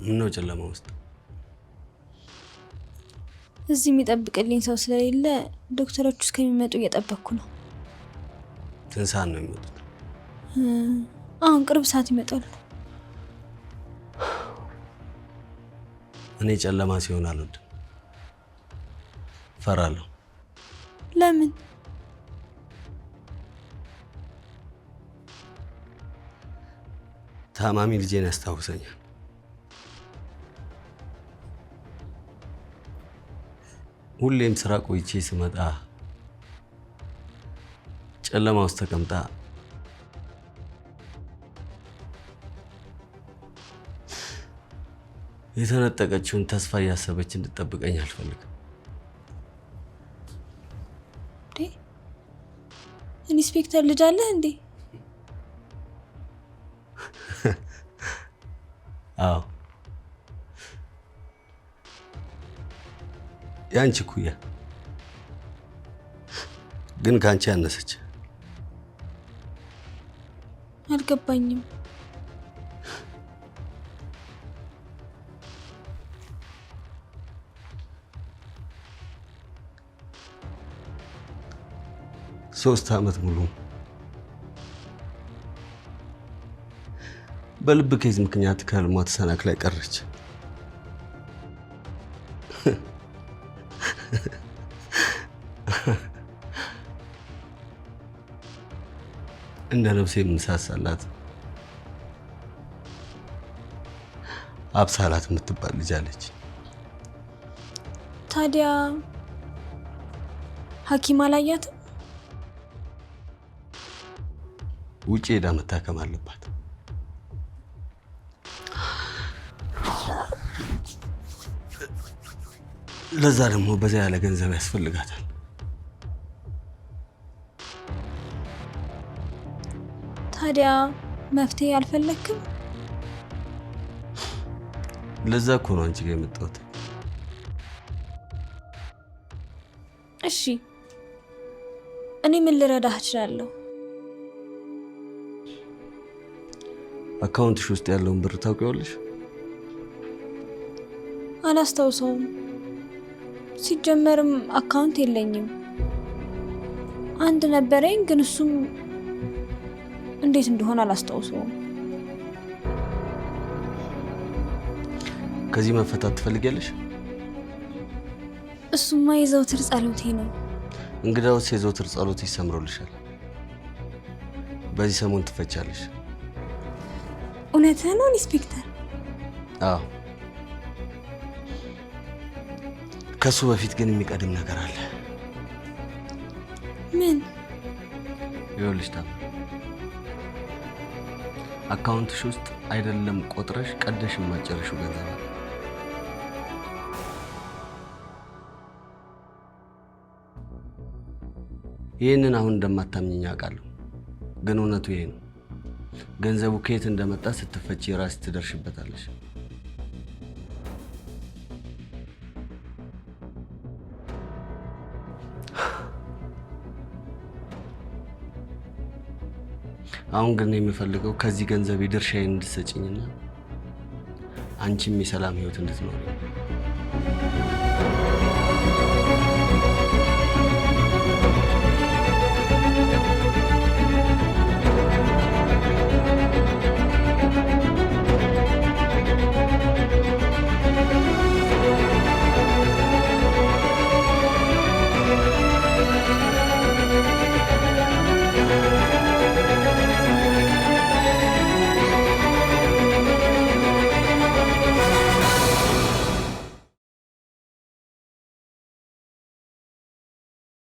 ምነው ጨለማ ውስጥ? እዚህ የሚጠብቅልኝ ሰው ስለሌለ ዶክተሮቹ እስከሚመጡ እየጠበቅኩ ነው። ስንት ሰዓት ነው የሚመጡት? አሁን ቅርብ ሰዓት ይመጣሉ። እኔ ጨለማ ሲሆን አልወድም፣ እፈራለሁ። ለምን? ታማሚ ልጄን ያስታውሰኛል። ሁሌም ስራ ቆይቼ ስመጣ ጨለማ ውስጥ ተቀምጣ የተነጠቀችውን ተስፋ እያሰበች እንድጠብቀኝ አልፈልግም። ኢንስፔክተር ልጅ አለህ እንዴ? አዎ፣ የአንቺ እኩያ ግን ከአንቺ ያነሰች። አልገባኝም። 3 ዓመት ሙሉ በልብ case ምክንያት ከህልሟ ተሰናክላ ቀረች። እንደ ነፍሴ የምሳሳላት አብሳላት የምትባል ልጅ አለች። ታዲያ ሐኪም አላያትም? ውጭ ሄዳ መታከም አለባት። ለዛ ደግሞ በዛ ያለ ገንዘብ ያስፈልጋታል። ታዲያ መፍትሄ አልፈለክም? ለዛ እኮ ነው አንቺ ጋር የመጣሁት። እሺ፣ እኔ ምን ልረዳህ እችላለሁ? አካውንትሽ ውስጥ ያለውን ብር ታውቂዋለሽ? አላስታውሰውም። ሲጀመርም አካውንት የለኝም። አንድ ነበረኝ፣ ግን እሱም እንዴት እንደሆነ አላስታውሰውም። ከዚህ መፈታት ትፈልጊያለሽ? እሱማ የዘውትር ጸሎቴ ነው። እንግዳውስ የዘውትር ጸሎት ይሰምሮልሻል። በዚህ ሰሞን ትፈቻለሽ። እውነትህ ነው ኢንስፔክተር? አዎ። ከሱ በፊት ግን የሚቀድም ነገር አለ። ምን? ይኸውልሽ ታም፣ አካውንትሽ ውስጥ አይደለም ቆጥረሽ ቀደሽ የማጨረሽው ገንዘብ አለ። ይህንን አሁን እንደማታምኚኝ አውቃለሁ፣ ግን እውነቱ ይሄ ነው። ገንዘቡ ከየት እንደመጣ ስትፈቺ ራስሽ ትደርሽበታለሽ። አሁን ግን የምፈልገው ከዚህ ገንዘብ የድርሻዬን እንድትሰጪኝና አንቺም የሰላም ህይወት እንድትኖሪ።